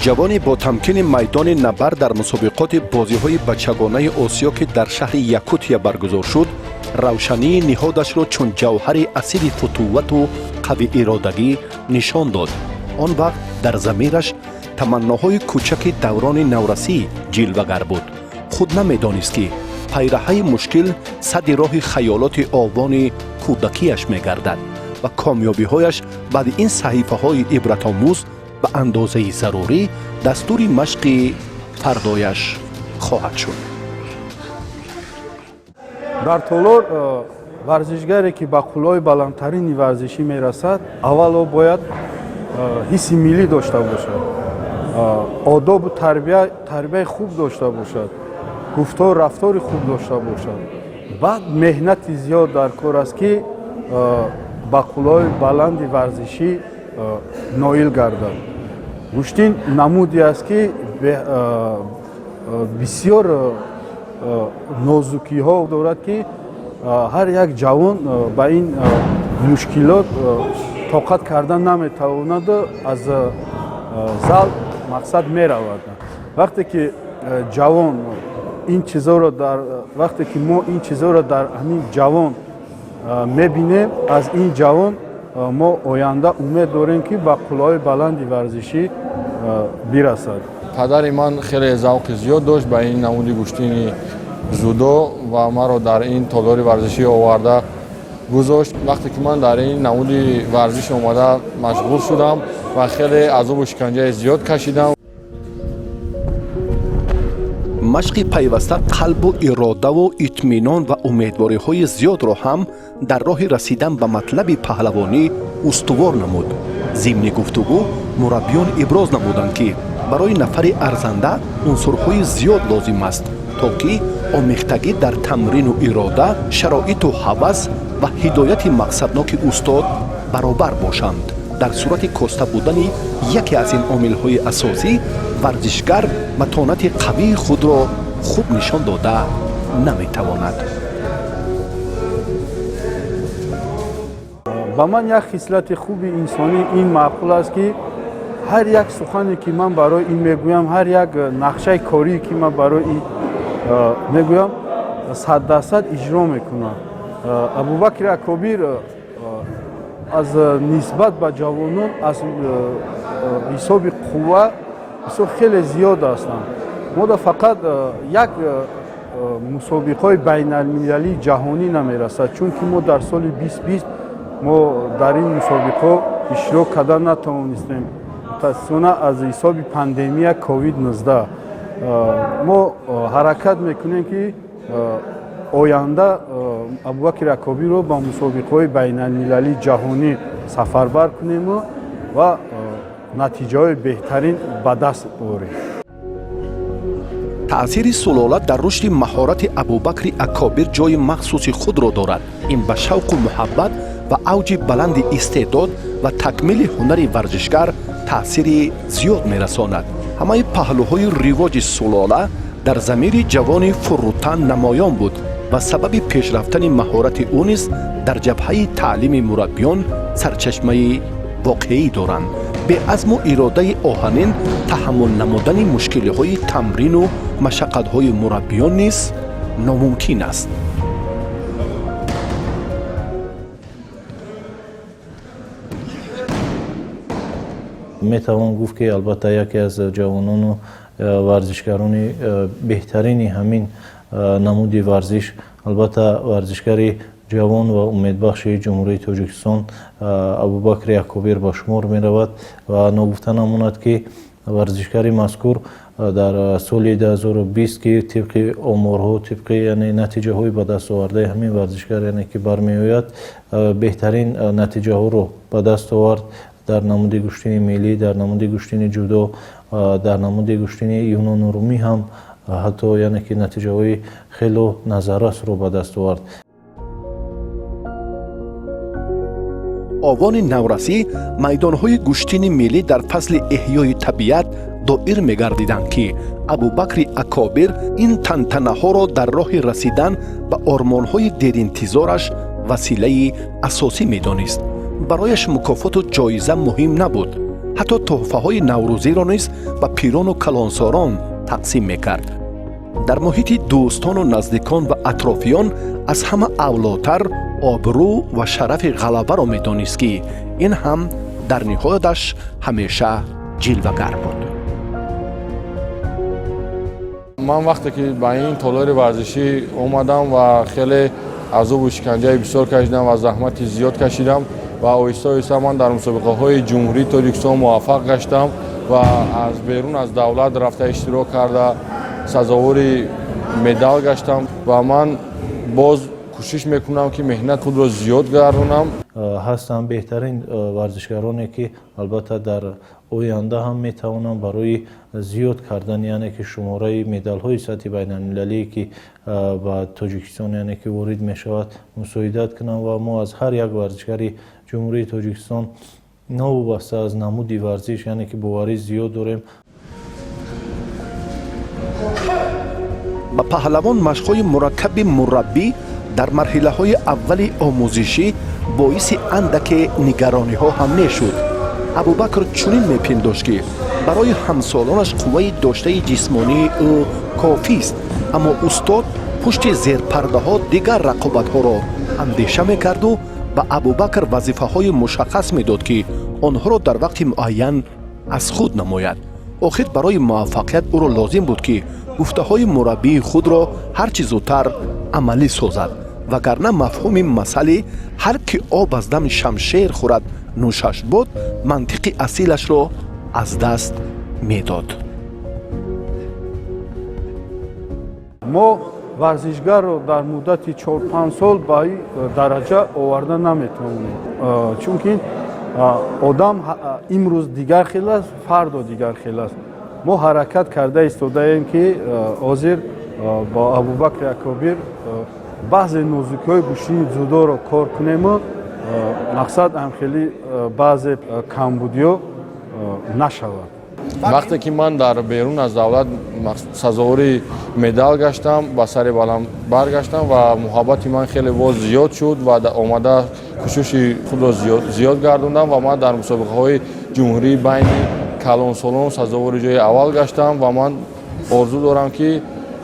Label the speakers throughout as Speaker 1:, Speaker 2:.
Speaker 1: Ҷавони бо тамкини майдони набард дар мусобиқоти бозиҳои бачагонаи Осиё, ки дар шаҳри Якутия баргузор шуд, равшании ниҳодашро чун ҷавҳари асили футуввату қавииродагӣ нишон дод. Он вақт дар замираш таманноҳои кӯчаки даврони наврасӣ ҷилвагар буд. Худ намедонист, ки пайраҳаи мушкил садди роҳи хаёлоти овони кӯдакияш мегардад ва комёбиҳояш баъди ин саҳифаҳои ибратомӯз ба андозаи зарурӣ дастури машқи фардояш хоҳад шуд.
Speaker 2: Дар толор варзишгаре, ки ба қуллаҳои баландтарини варзишӣ мерасад, аввало бояд ҳисси миллӣ дошта бошад, одобу тарбия, тарбияи хуб дошта бошад, гуфтор, рафтори хуб дошта бошад. Баъд меҳнати зиёд дар кор аст, ки ба қуллаҳои баланди варзишӣ ноил гардад. Гӯштин намуде аст, ки бисёр нозукиҳо дорад, ки ҳар як ҷавон ба ин мушкилот тоқат кардан наметавонаду аз зал мақсад меравад. Вақте ки ҷавон ин чизоро дар вақте ки мо ин чизоро дар ҳамин ҷавон мебинем, аз ин ҷавон мо оянда умед дорем, ки ба қуллаҳои баланди варзишӣ бирасад.
Speaker 3: Падари ман хеле завқи зиёд дошт ба ин намуди гӯштини ҷудо ва маро дар ин толори варзишӣ оварда гузошт. Вақте ки ман дар ин намуди варзиш омада машғул шудам ва хеле азобу шиканҷаи зиёд кашидам.
Speaker 1: Машқи пайваста қалбу иродаву итминон ва умедвориҳои зиёдро ҳам дар роҳи расидан ба матлаби паҳлавонӣ устувор намуд. Зимни гуфтугӯ мураббиён иброз намуданд, ки барои нафари арзанда унсурҳои зиёд лозим аст, то ки омехтагӣ дар тамрину ирода, шароиту ҳавас ва ҳидояти мақсадноки устод баробар бошанд. Дар сурати коста будани яке аз ин омилҳои асосӣ варзишгар матонати қавии худро хуб нишон дода наметавонад.
Speaker 2: Ба ман як хислати хуби инсонӣ ин маъқул аст, ки ҳар як сухане, ки ман барои ин мегӯям, ҳар як нақшаи корие, ки ман барои ин мегӯям, 100% иҷро мекунам. Абубакри Акобир аз нисбат ба ҷавонон аз ҳисоби қувва бисёр хеле зиёд ҳастанд. Мода фақат як мусобиқаҳои байналмилалии ҷаҳонӣ намерасад, чунки мо дар соли 2020 мо дар ин мусобиқаҳо иштирок карда натавонистем, мутаассифона, аз ҳисоби пандемия COVID-19. Мо ҳаракат мекунем, ки оянда Абубакри Акобирро ба мусобиқаҳои байналмилалии ҷаҳонӣ сафарбар кунему ва натиҷаҳои беҳтарин ба даст орем.
Speaker 1: Таъсири сулола дар рушди маҳорати Абубакри Акобир ҷои махсуси худро дорад. Ин ба шавқу муҳаббат ва авҷи баланди истеъдод ва такмили ҳунари варзишгар таъсири зиёд мерасонад. Ҳамаи паҳлӯҳои ривоҷи сулола дар замири ҷавони фуррутан намоён буд ва сабаби пешрафтани маҳорати ӯ низ дар ҷабҳаи таълими мураббиён сарчашмаи воқеӣ доранд. Беазму иродаи оҳанин таҳаммул намудани мушкилиҳои тамрину машаққатҳои мураббиён низ номумкин аст.
Speaker 4: Метавон гуфт, ки албатта яке аз ҷавонону варзишгарони беҳтарини ҳамин намуди варзиш, албатта варзишгари ҷавон ва умедбахши Ҷумҳурии Тоҷикистон Абубакри Акобир ба шумор меравад. Ва ногуфта намонад, ки варзишгари мазкур дар соли 2020, ки тибқи оморҳо, тибқи яъне натиҷаҳои ба даст овардаи ҳамин варзишгар, яъне ки бармеояд, беҳтарин натиҷаҳоро ба даст овард дар намуди гӯштини миллӣ, дар намуди гӯштини ҷудо, дар намуди гӯштини юнону румӣ ҳам ҳатто, яъне ки натиҷаҳои хело назаррасро ба даст овард.
Speaker 1: Овони наврасӣ майдонҳои гӯштини миллӣ дар фасли эҳёи табиат доир мегардиданд, ки Абубакри Акобир ин тантанаҳоро дар роҳи расидан ба ормонҳои деринтизораш василаи асосӣ медонист. Барояш мукофоту ҷоиза муҳим набуд. Ҳатто тӯҳфаҳои наврӯзиро низ ба пирону калонсорон тақсим мекард. Дар муҳити дӯстону наздикон ва атрофиён аз ҳама авлотар обрӯ ва шарафи ғалабаро медонист, ки ин ҳам дар ниҳодаш ҳамеша ҷилвагар буд.
Speaker 3: Ман вақте ки ба ин толори варзишӣ омадам ва хеле азобу шиканҷаи бисёр кашидам ва заҳмати зиёд кашидам ва оҳиста оҳиста ман дар мусобиқаҳои Ҷумҳурии Тоҷикистон муваффақ гаштам ва аз берун аз давлат рафта иштирок карда, сазовори медал гаштам ва ман боз кӯшиш мекунам, ки меҳнат худро зиёд гардонам.
Speaker 4: Ҳастанд беҳтарин варзишгароне, ки албатта дар оянда ҳам метавонанд барои зиёд кардан, яъне ки шумораи медалҳои сатҳи байналмилалие, ки ба Тоҷикистон, яъне ки ворид мешавад, мусоидат кунанд. Ва мо аз ҳар як варзишгари Ҷумҳурии Тоҷикистон, новобаста аз намуди варзиш, яъне ки боварӣ зиёд дорем.
Speaker 1: Ба паҳлавон машқҳои мураккаби мураббӣ дар марҳилаҳои аввали омӯзишӣ боиси андаке нигарониҳо ҳам мешуд. Абубакр чунин мепиндошт, ки барои ҳамсолонаш қувваи доштаи ҷисмонии ӯ кофист, аммо устод пушти зерпардаҳо дигар рақобатҳоро андеша мекарду ба Абубакр вазифаҳои мушаххас медод, ки онҳоро дар вақти муайян аз худ намояд. Охир барои муваффақият ӯро лозим буд, ки гуфтаҳои мураббии худро ҳар чӣ зудтар амалӣ созад, вагарна мафҳуми масъали «ҳар ки об аз дами шамшер хӯрад, нӯшаш бод» мантиқи асилашро аз даст медод.
Speaker 2: Мо варзишгарро дар муддати 4-5 сол ба ин дараҷа оварда наметавонем, чунки одам имрӯз дигар хел аст, фардо дигар хел аст. Мо ҳаракат карда истодаем, ки ҳозир бо Абубакри Акобир баъзе нозукиҳои гӯштини дзюдоро кор кунему мақсад ҳамхели баъзе камбудиҳо нашавад.
Speaker 3: Вақте ки ман дар берун аз давлат сазовори медал гаштам, ба сари баланд баргаштам ва муҳаббати ман хеле боз зиёд шуд ва омада кӯшиши худро зиёд гардондам ва ман дар мусобиқаҳои ҷумҳурӣ байни калонсолон сазовори ҷои аввал гаштам ва ман орзу дорам, ки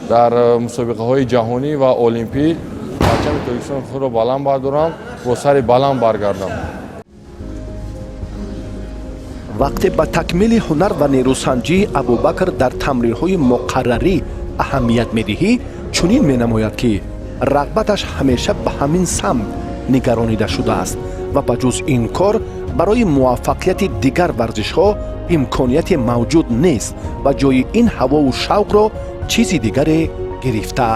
Speaker 3: дар мусобиқаҳои ҷаҳонӣ ва олимпӣ парчами Тоҷикистон худро баланд бардорам, бо сари баланд баргардам.
Speaker 1: Вақте ба такмили ҳунар ва нерӯсанҷии Абубакр дар тамринҳои муқаррарӣ аҳамият медиҳӣ, чунин менамояд, ки рағбаташ ҳамеша ба ҳамин самт нигаронида шудааст ва ба ҷуз ин кор барои муваффақияти дигар варзишҳо имконияте мавҷуд нест ва ҷои ин ҳавову шавқро чизи дигаре гирифта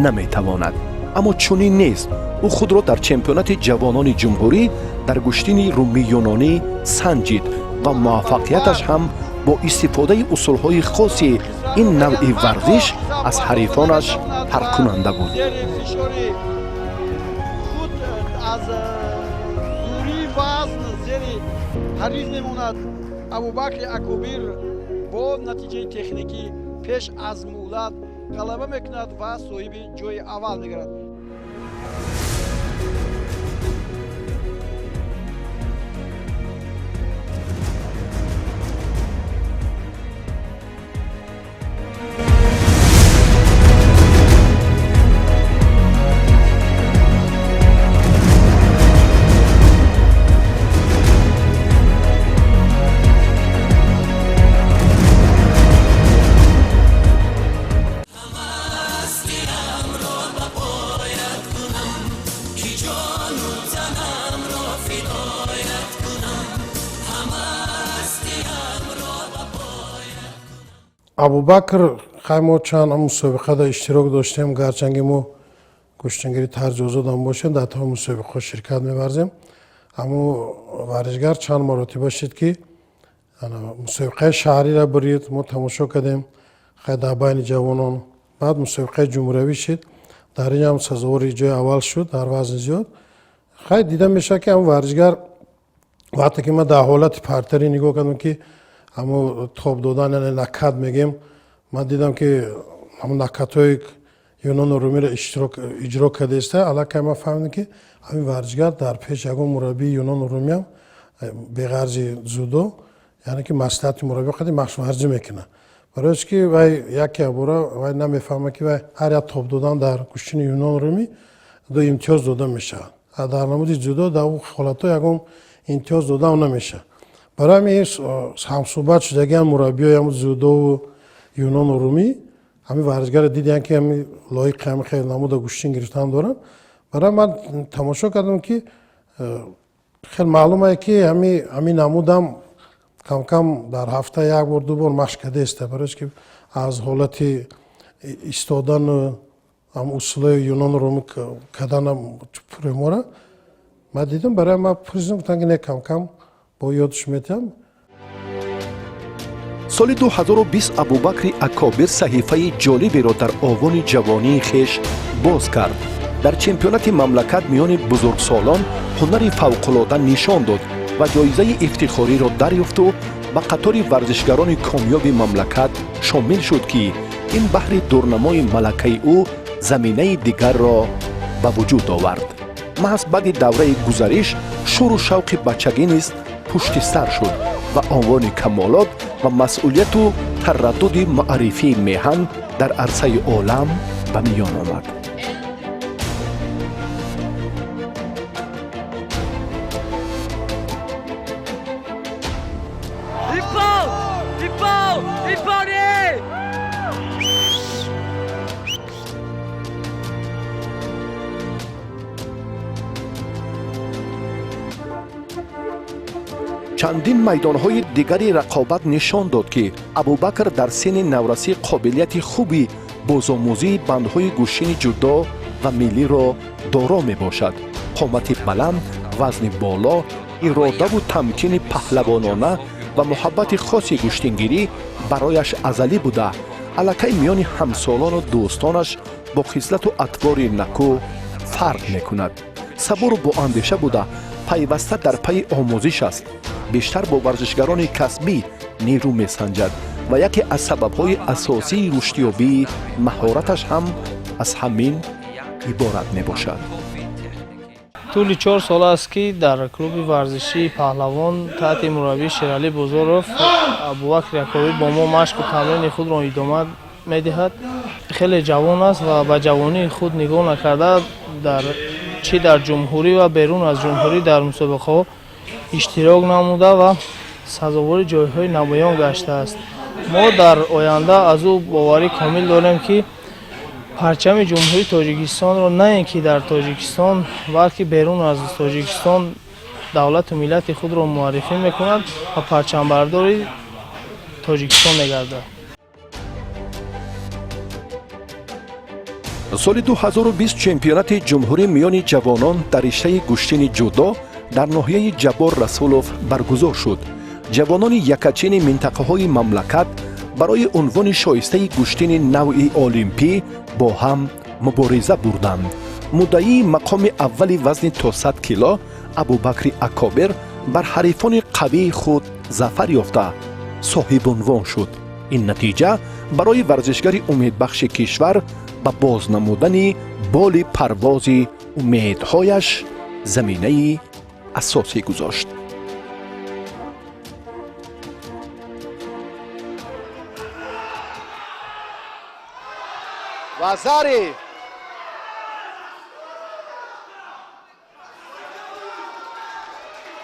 Speaker 1: наметавонад. Аммо чунин нест. Ӯ худро дар чемпионати ҷавонони ҷумҳурӣ дар гӯштини румӣ-юнонӣ санҷид ва муваффақияташ ҳам бо истифодаи усулҳои хоси ин навъи варзиш аз ҳарифонаш фарқкунанда буд.
Speaker 5: Зери фишори худ аз зӯрии вазн зери ҳариф мемонад. Абубакри Акобир бо натиҷаи техникӣ пеш аз муҳлат ғалаба мекунад ва соҳиби ҷои аввал мегардад.
Speaker 6: Абубакр, хай, мо чанд мусобиқада иштирок доштем. Гарчанги мо гӯштингири тарзи озодам бошем, дар тамоми мусобиқаҳо ширкат меварзем, аммо варзишгар чанд маротиба шид, ки мусобиқаи шаҳриро бурид, мо тамошо кардем, хай, дар байни ҷавонон. Баъд мусобиқаи ҷумҳуриявӣ шид, дар ин ҳам сазовори ҷои аввал шуд дар вазни зиёд. Хай, дида мешавад, ки ҳам варзишгар, вақте ки ман дар ҳолати партерӣ нигоҳ кардам, ки ҳамо тоб додан, яъне накат мегем, ман дидам, ки ҳамон накатҳои юнону румиро иҷро кардааста, аллакай ман фаҳмидам, ки ҳамин варзишгар дар пеш ягон мураббии юнону румиам беғарзи дзюдо Яъне ки маслиҳати мураббиё қади машқварзӣ мекунад, барои чи ки вай яке бора вай намефаҳмад, ки вай ҳар як тоб додан дар гӯштини юнон румӣ ду имтиёз дода мешавад, а дар намуди ҷудо дар он ҳолатҳо ягон имтиёз дода намешавад. Барои ҳамин ҳамсӯҳбат шудагиан мураббиёи ҳамн ҷудову юнону румӣ ҳамин варзишгарро дидиян, ки ҳами лоиқи ҳами хел намуда гӯштин гирифтан доранд. Барои ман тамошо кардам, ки хел маълум е, ки ҳамин намудам камкам дар ҳафта як бор, ду бор машқ кардааста, барои ки аз ҳолати истодану ҳам усулои юнону румӣ карданам пуремора ман дидам. Барои ман пурсидам, гуфтам, ки не, камкам бо ёдш метиҳам.
Speaker 1: Соли 2020 Абубакри Акобир саҳифаи ҷолиберо дар овони ҷавонии хеш боз кард. Дар чемпионати мамлакат миёни бузургсолон ҳунари фавқулода нишон дод ва ҷоизаи ифтихориро дарёфту ба қатори варзишгарони комёби мамлакат шомил шуд, ки ин баҳри дурнамои малакаи ӯ заминаи дигарро ба вуҷуд овард. Маҳз баъди давраи гузариш шӯру шавқи бачагӣ низ пушти сар шуд ва овони камолот ва масъулияту тараддуди маърифии меҳан дар арсаи олам ба миён омад.
Speaker 7: Ippon! Ippon! Ippon!
Speaker 1: Чандин майдонҳои дигари рақобат нишон дод, ки Абубакр дар синни наврасӣ қобилияти хуби бозомӯзии бандҳои гӯштини ҷудо ва миллиро доро мебошад. Қомати баланд, вазни боло, иродаву тамкини паҳлавонона ва муҳаббати хоси гӯштингирӣ барояш азалӣ буда, аллакай миёни ҳамсолону дӯстонаш бо хислату атвори накӯ фарқ мекунад. Сабуру боандеша буда, пайваста дар пайи омӯзиш аст. Бештар бо варзишгарони касбӣ нерӯ месанҷад ва яке аз сабабҳои асосии рушдёбии маҳораташ ҳам аз ҳамин иборат мебошад.
Speaker 8: Тӯли 4 сол аст, ки дар клуби варзишии «Паҳлавон» таҳти мураббӣ Шералӣ Бозоров Абубакр Акобир бо мо машқу тамрини худро идома медиҳад. Хеле ҷавон аст ва ба ҷавонии худ нигоҳ накарда, дар чӣ дар ҷумҳурӣ ва берун аз ҷумҳурӣ дар мусобиқаҳо иштирок намуда ва сазовори ҷойҳои намоён гаштааст. Мо дар оянда аз ӯ боварӣ комил дорем, ки парчами Ҷумҳурии Тоҷикистонро на ин ки дар Тоҷикистон, балки берун аз Тоҷикистон давлату миллати худро муаррифӣ мекунад ва парчамбардори Тоҷикистон мегардад.
Speaker 1: Соли 2020 чемпионати ҷумҳурӣ миёни ҷавонон дар риштаи гӯштини ҷудо дар ноҳияи Ҷаббор Расулов баргузор шуд. Ҷавонони якачини минтақаҳои мамлакат барои унвони шоистаи гӯштини навъи олимпӣ бо ҳам мубориза бурданд. Муддаии мақоми аввали вазни то 100 кило Абубакри Акобир бар ҳарифони қавии худ зафар ёфта, соҳибунвон шуд. Ин натиҷа барои варзишгари умедбахши кишвар ба боз намудани боли парвози умедҳояш заминаи асосӣ гузошт.
Speaker 5: Вазари.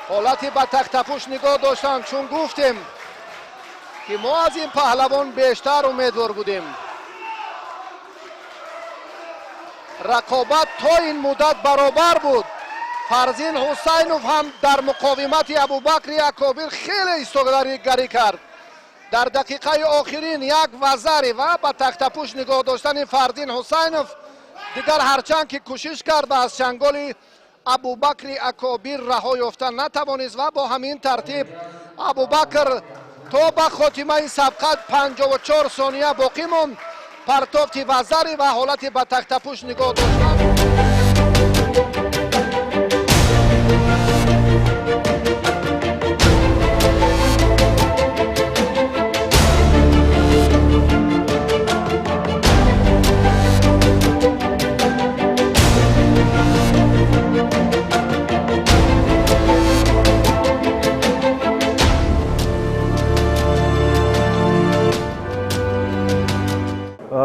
Speaker 5: Ҳолати ба тахтапӯш нигоҳ доштан, чун гуфтем, ки мо аз ин паҳлавон бештар умедвор будем. Рақобат то ин муддат баробар буд. Фарзин Ҳусайнов ҳам дар муқовимати Абубакри Акобир хеле истогарӣ кард. Дар дақиқаи охирин як вазари ва ба тахтапӯш нигоҳ доштани Фарзин Ҳусайнов дигар, ҳарчанд ки кӯшиш кард ва аз чанголи Абубакри Акобир раҳо ёфта натавонист. Ва бо ҳамин тартиб Абубакр то ба хотимаи сабқат 54 сония боқӣ монд, партофти вазари ва ҳолати ба тахтапӯш нигоҳ доштан.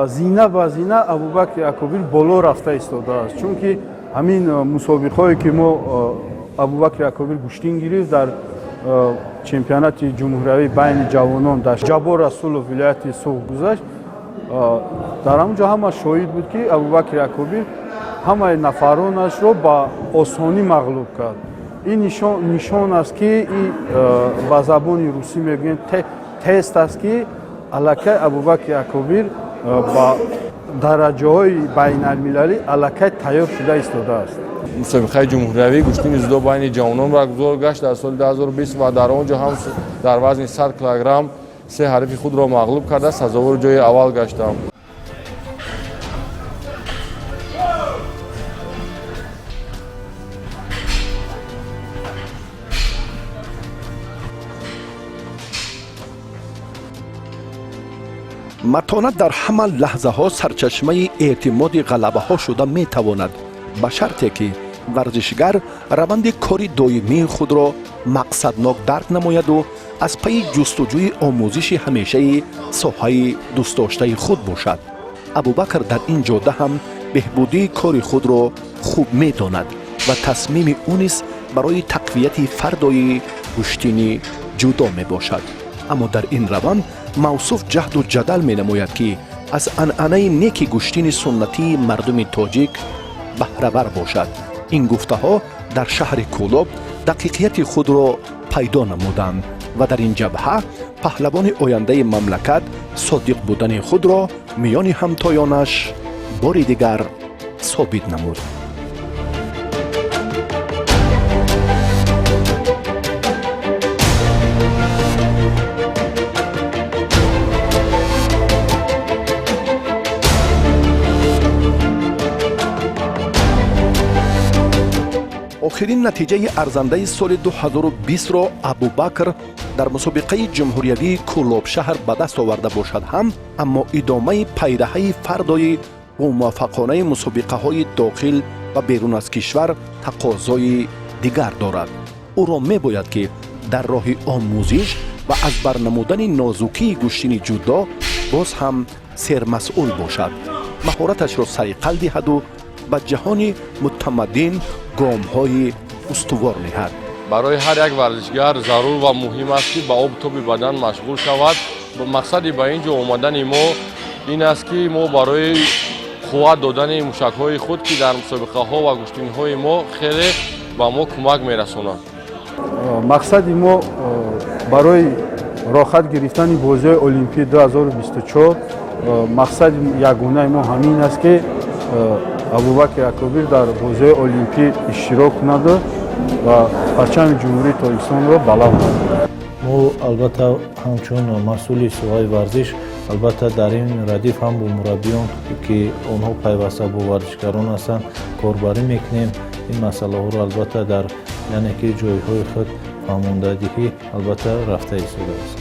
Speaker 2: Зина ба зина Абубакри Акобир боло рафта истодааст, чунки ҳамин мусобиқаҳое ки мо Абубакри Акобир гӯштин гирифт дар чемпионати ҷумҳуриявӣ байни ҷавонон дар Ҷаббор Расулов, вилояти Суғд гузашт, дар ҳамон ҷо ҳама шоҳид буд, ки Абубакри Акобир ҳамаи нафаронашро ба осонӣ мағлуб кард. Ин нишон аст, ки ба забони русӣ мегӯем, тест аст, ки аллакай Абубакри Акобир ба дараҷаҳои байналмилалӣ аллакай тайёр шуда истодааст.
Speaker 3: Мусобиқаи ҷумҳуриявии гӯштини дзюдо байни ҷавонон баргузор гашт дар соли 2020 ва дар он ҷо ҳам дар вазни 100 килограмм се ҳарифи худро мағлуб карда, сазовори ҷои аввал гаштам.
Speaker 1: Матонат дар ҳама лаҳзаҳо сарчашмаи эътимоди ғалабаҳо шуда метавонад, ба шарте ки варзишгар раванди кори доимии худро мақсаднок дарк намояду аз пайи ҷустуҷӯи омӯзиши ҳамешаи соҳаи дӯстдоштаи худ бошад. Абубакр дар ин ҷода ҳам беҳбудии кори худро хуб медонад ва тасмими ӯ низ барои тақвияти фардои гӯштини ҷудо мебошад. Аммо дар ин раванд мавсуф ҷаҳду ҷадал менамояд, ки аз анъанаи неки гӯштини суннатии мардуми тоҷик баҳравар бошад. Ин гуфтаҳо дар шаҳри Кӯлоб дақиқияти худро пайдо намуданд ва дар ин ҷабҳа паҳлавони ояндаи мамлакат содиқ будани худро миёни ҳамтоёнаш бори дигар собит намуд. Охирин натиҷаи арзандаи соли 2020-ро Абубакр дар мусобиқаи ҷумҳуриявии Кӯлобшаҳр ба даст оварда бошад ҳам, аммо идомаи пайраҳаи фардои бомуваффақонаи мусобиқаҳои дохил ва берун аз кишвар тақозои дигар дорад. Ӯро мебояд, ки дар роҳи омӯзиш ва аз бар намудани нозукии гӯштини ҷудо боз ҳам сермасъул бошад, маҳораташро сайқал диҳаду ба ҷаҳони мутамаддин гомҳои устувор ниҳад.
Speaker 3: Барои ҳар як варзишгар зарур ва муҳим аст, ки ба обу тоби бадан машғул шавад. Мақсади ба ин ҷо омадани мо ин аст, ки мо барои қувват додани мушакҳои худ, ки дар мусобиқаҳо ва гӯштинҳои мо хеле ба мо кӯмак мерасонад.
Speaker 2: Мақсади мо барои роҳат гирифтани бозиҳои Олимпии 2024, мақсади ягонаи мо ҳамин аст, ки Абубакр Акобир дар бозиҳои Олимпӣ иштирок кунаду ва парчами Ҷумҳурии Тоҷикистонро баланд кунад.
Speaker 4: Мо албатта ҳамчун масъули соҳаи варзиш, албатта дар ин радиф ҳам бо мураббиён, ки онҳо пайваста бо варзишгарон ҳастанд, корбарӣ мекунем. Ин масъалаҳоро албатта дар яъне ки ҷойҳои худ фаҳмондадиҳӣ албатта рафта истодааст.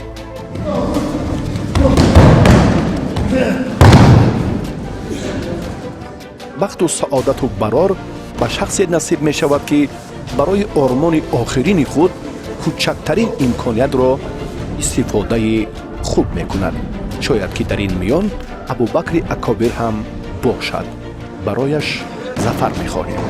Speaker 1: Бахту саодату барор ба шахсе насиб мешавад, ки барои ормони охирини худ кӯчактарин имкониятро истифодаи хуб мекунад. Шояд ки дар ин миён Абубакри Акобир ҳам бошад. Барояш зафар мехоҳем.